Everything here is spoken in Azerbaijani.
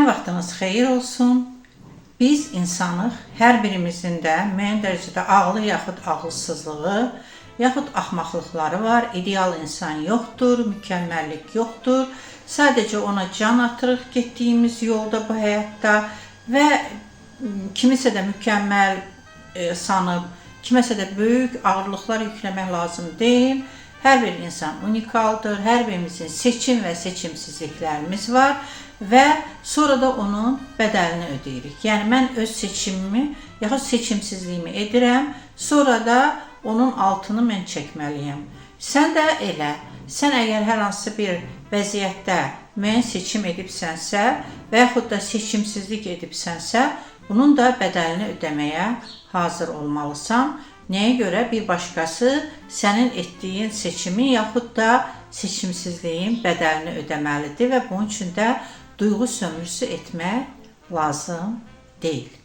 Hər vaxtınız xeyir olsun. Biz insanıq, hər birimizin də müəyyən dərəcədə ağlı yaxud ağılsızlığı, yaxud axmaqlıqları var. İdeal insan yoxdur, mükəmməllik yoxdur. Sadəcə ona can atırıq getdiyimiz yolda bu həyatda və kimisə də mükəmməl sanıb, kiməsə də böyük ağırlıqlar yükləmək lazım deyil. Hər bir insan unikaldır, hər birimizin seçim və seçimsizliklərimiz var və sonra da onun bədəlini ödəyirik. Yəni mən öz seçimimi yaxud seçimsizliyimi edirəm, sonra da onun altını mən çəkməliyəm. Sən də elə. Sən əgər hər hansı bir vəziyyətdə müəyyən seçim edibsənsə və yaxud da seçimsizlik edibsənsə, bunun da bədəlini ödəməyə hazır olmalısan. Nəyə görə bir başqası sənin etdiyin seçimin yaxud da seçimsizliyin bədəlini ödəməlidir və bunun üçün də duyğu sömürüsü etmək lazım deyil.